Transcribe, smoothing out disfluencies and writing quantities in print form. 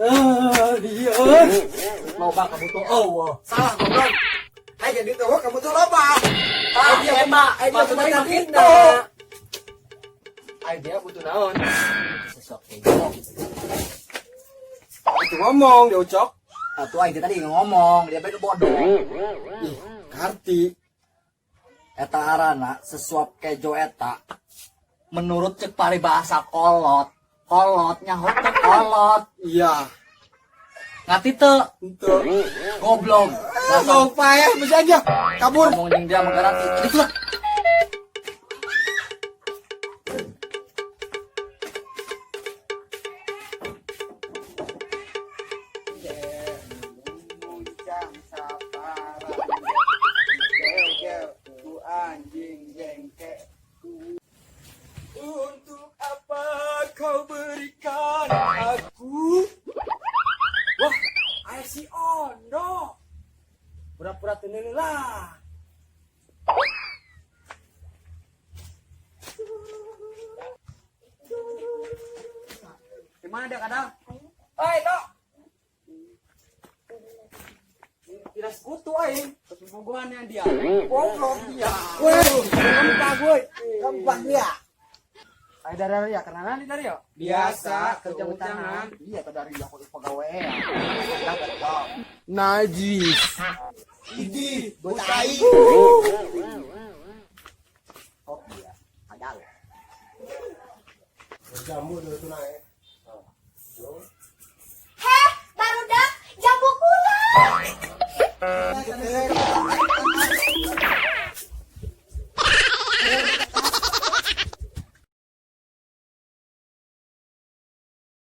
Ah, dia. Loba kabutuh eueuh. Salah goblok. Ayo jadi tuh kamu tuh loba. Tah, Dia eta, dia maksudna butuh kitu. Ayo dia butuh naon? Sesuatu kejo. Itu ngomong dia ucok. Atuh aing teh tadi ngomong, dia bae bodoh. Ih, karti. Eta arana sesuap kejo eta. Menurut cek paribahasa kolot, kolot nyaho teh kolot. Iya. Ngerti teu? Itu. Goblok. Mau payah bisa aja. Kabur. Ngomong jeung dia mah garanti. Itu lah. Anjing jengke. Untuk apa kau berikan aku? Wah, air si Ondo. Pura-pura tenang lah. Gimana dia kadang? Hei, Dok. Tidak sekutu aing. Kesembuhan yang dia. Goblok dia. Woi, gempah woi. Gempah dia. Ayo dari ya, kenalan nih dari ya. Biasa, kerja untangan. Iya, tadi dari aku pegawai ya. Najis. Idi, botai. Oh iya, ada. Jambu dulu tuh naik.